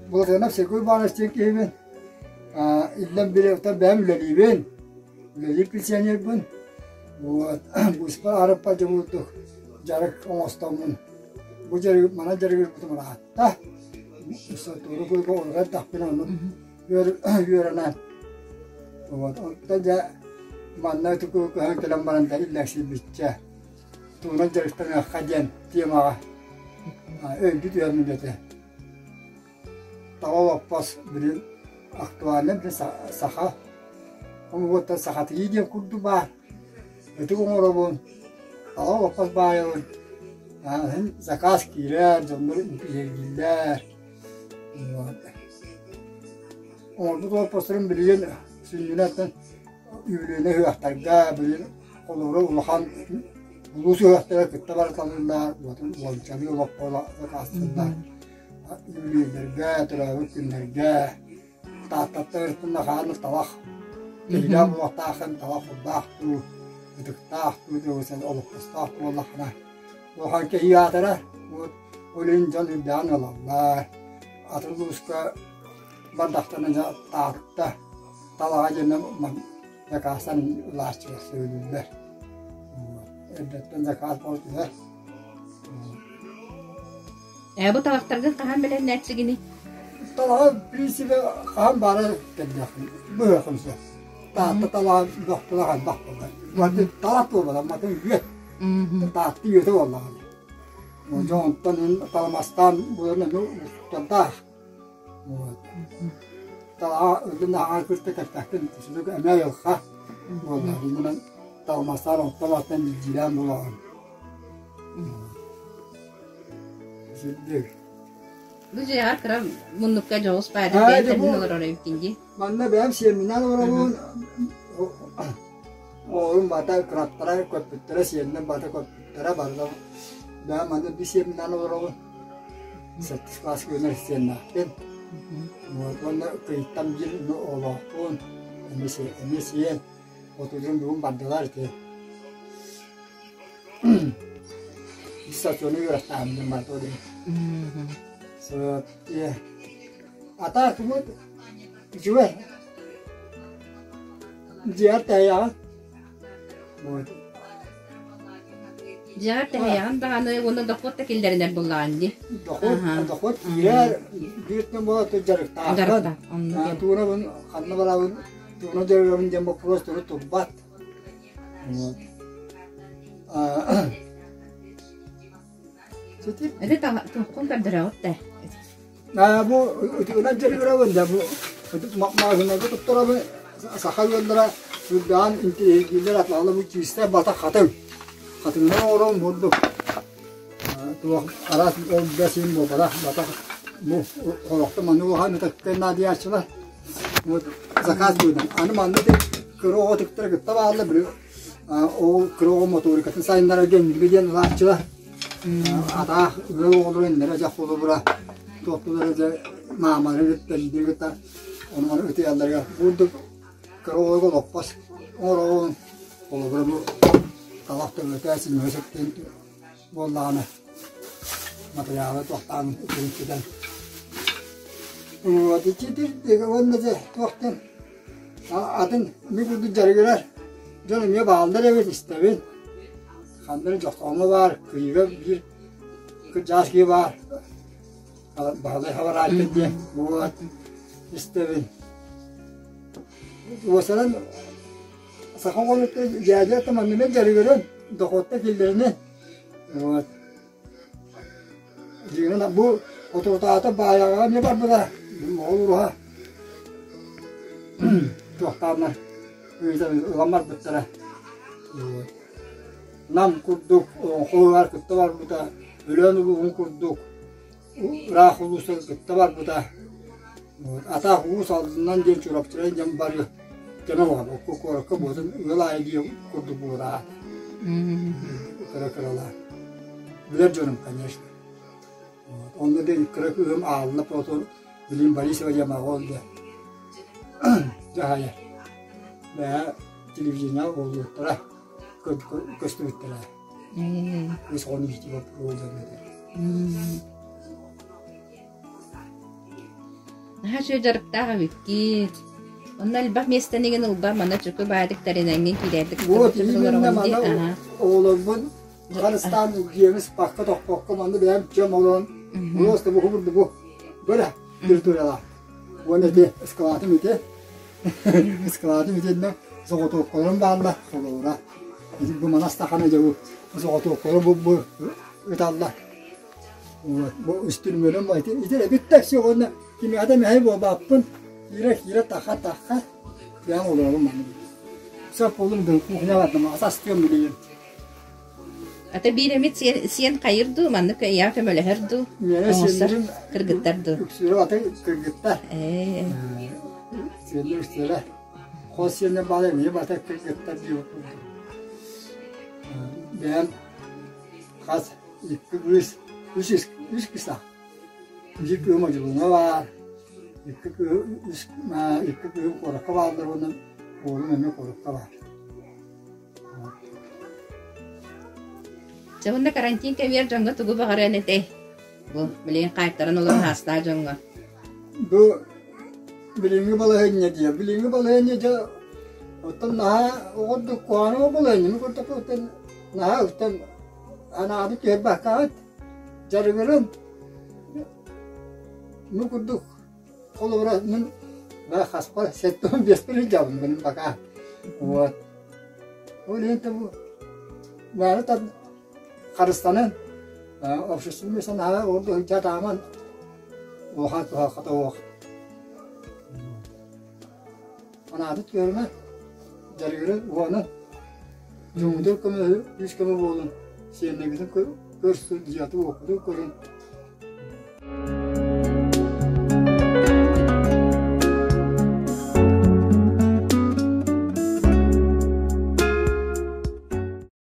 Былатыанап Сергей Иванович диэн киһибин. Иллэн билиэхтэн бэйэм үлэлиибин. Үлэлиир пенсионербын. Вот. Быыспар арыппар дьомурдук дьарык оҥостоммун. Бу дьарык манан дьарыгырбытым ыраатта. Туору куйга олорор тахпын оннук үөрэнэн. Вот. Онтон дьэ манна көһөн кэлэн баран да иллэҥсийбиччэ. Тугунан дьарыктаныахха диэн темаҕа өйдүү түһэммин этэ. Таба лоппос билин актуальнай билин саха омугуттан сахатыйыы диэн курдук баар. Ытык оҥоробун, таба лоппос баайабын. Заказ киирэр, дьоннор интириэһиргииллэр. Оҥорбут лоппосторун билигин сүнньүнэн үбүлүөйнэй ыһыахтарга билигин Холобура улахан улуус ыһыахтара кытта барыталыыллар, уончалыы олоххо сакаастыыллар. Үбүлүөйдэргэ, төрөөбүт күннэргэ Тааттаттан ырытынна хааны талах, киһилээх буолуохтааххын, талах курдаах дуу, ытыктаах дуу диэн олохтостоох буоллаххына улахан киһи аатырар. Ол иһин дьон үрдээҕин ылаллар. Атын улууска бардахтарына дьэ Таатта талаҕа диэн Закаастан ылааччылар сөбүлүүллэр. Эрдэттэн закаас буола түһэр. Ээ, бу талахтаргын хаһан бэлэмнээччигиний? Талаҕа в принципе хаһан баара кэллэхпин быһыахым сөп. Таатта талаҕа бөхтөлөх элбэх буолар. Матын талах буолбатах, матын үөт. Таатта үөтэ буоллаҕына. Дьон онтон таламастаан булан эмиэ устардаах. Талаҕа өлөн аҕа кытта кэппэккин сүрүк эмиэ айылҕа буолла иннинэн талмастаан оттон илдьиилээн булаҕын Сирдик. Бу дьиэҕэр кыра муннукка дьоҕус баайда бэйэм тэрин олорор эбиккин дии. Манна бэйэм сиэмминэн олоробун. Оҕолорум бата кыраттара көппүттэрэ, сиэннэр бата көппүттэрэ барыта бэйэм манна биир сиэмминэн олоробун. Сэттис кылааска үөрэнэр сиэннээхпин. Уонна кыйыттан биир оҕолоохпун, эмиэ сиэн, отузун бүгүн бардылар ити. Дистанционнай үөрэхтээхпин барда ол иһин. Атаах кыбыт үчүгэй. Дьиэҕэр тэһийэҕин. Дьиэҕэр тэһийэҕин даҕаны уонна дохуот да киллэринэр буоллаҕын дии. Дохуот, дохуот киирэр, биир күн буола дьарыктаахпын. Туунабын, ханна барабын, тууна дьарыгырабын диэн боппуруос туру турбат. Ити туоххун көрдөрөҕүт да? Бу ытыгынан дьарыгырабын да бу маҕаһыыннарга туттарабын саха ыаллара сүрдээн интириэһиргииллэр атаҕала бу чиистэ бата хатыҥ хатыҥынан оҥорон бурдук туох араас ол да син буолбатах батах бу олохто маннык улахан ытыкка наадыйааччылар вот заказ быынан аны манна кыра оҕо ытыктара кытта бааллар били ол кыра оҕо моторикатын сайыннарарга инники диэн ылааччылар Атаах ыал оҕолоро иннэрэ дьэ холобура туохтулара дьэ маамаларын кытта бииргэ кытта ону ытыйалларыгар курдук кыра оҕолорго олоппос оҥороҕун холобура бу талах төбөтө синньигэ сөптөөн буоллаҕына матырыйаала туохтаан ытырыттытан вот ити уонна дьэ туохтан Атын мин курдук дьарыгырар дьон эмиэ бааллар эбит истэбин. Ханна эрэ Дьохсоҕоҥҥо баар, Кыйыга биир кырдьаҕас киһи баар. Баһылай Хабараайкин диэн вот истэбин. Уосанан саха оҕолорун дьээдьэ маннымен дьарыгыран, дохуотта киллэринэн вот Дьиҥинэн бу отутаата Баайаҕаҕа эмиэ барбыта, Моҕол уруһа туохтааннар ыытан ылан барбыттара. Нам курдук Олоҥхо кытта барбыта, Өлөөн улууһун курдук ыраах улуустары кытта барбыта. Атаах Уус Алданынан диэн Чурапчынан диэн бары кэмэ баҕар окко куоракка буотун ыал аайы диэн курдук буолар кыра кыралаан билэр дьонум конечно онно диэн кыра кыыһым Аалла Платон билин Борисова диэн ол диэн дьаһайар бэйэ телевидение уоллуттара көстүбүттэрэ кыыс оҕону иитии боппуруоһун дьон этэ. Наһаа үчүгэй дьарыктаах эбиккит. Онно элбэх миэстэнигин ылба, манна чөкө баайдык тэринэҥҥин киирээдик Вот именно манна оҕолорбун харыстаан дьиэбис пакка тохпокко манна бэйэм чөм олорон просто бу курдук бу бөрө территориялаах. Уонна ити ыскалаатым ити ыскалаатым итиннэ соҕотуопкаларым бааллар холобура. Ити бу манас тахана дьэ бу соҕотуопкалары бу бу ыталлар. Бу үстүрүмүөнүм ити ити эбиттэр все уонна кимиэхэ да мэһэй буолбаппын. Киирэ-киирэ таха-таха бэйэм олоробун манна. Сөп буоллум дын кухня бардым ас астыам билигин. Ата биир эмит сиэн хайыр дуу, маннык эйиэхэ көмөлөһөр дуу, оҥостор кыргыттар дуу? Үксүөрэ аты кыргыттар. Ээ. Сиэннэр үксүөрэ. Хос сиэннэр баала эмиэ бата кыргыттар диэбит курдук. Бэйэм хас икки кыыс, үс үс кыыстаах. Биир кыыһым Одьулууҥҥа баар, икки кыыһы үс икки кыыһым куоракка бааллар уонна уолум эмиэ куоракка баар. Дьэ уонна карантин кэмигэр дьоҥҥо тугу баҕарыан этэй? Бу билигин хаайтаран олорон аастаах дьоҥҥо. Бу билиҥҥи балаһыанньа диye. Билиҥҥи балаһыанньа дьэ оттон наһаа оҕордук куһаҕан балаһыанньа мин көрдөххө оттон наһаа оттон анаабыт түһэрбэккэҕит дьарыгырын ну курдук холобура мин хаспа 75 илдьабын мин бака вот ол иһин бу баары харыстанан общественный санаа ордук сылдьа улахан туһахата уох Анаабыт көрүмэ, дьарыгырын уонан, дьоҥҥутун көмөлөһө күүс көмө буолун, сиэннэргитин көрсүн, дьиэҕитин-уоккутун көрүн.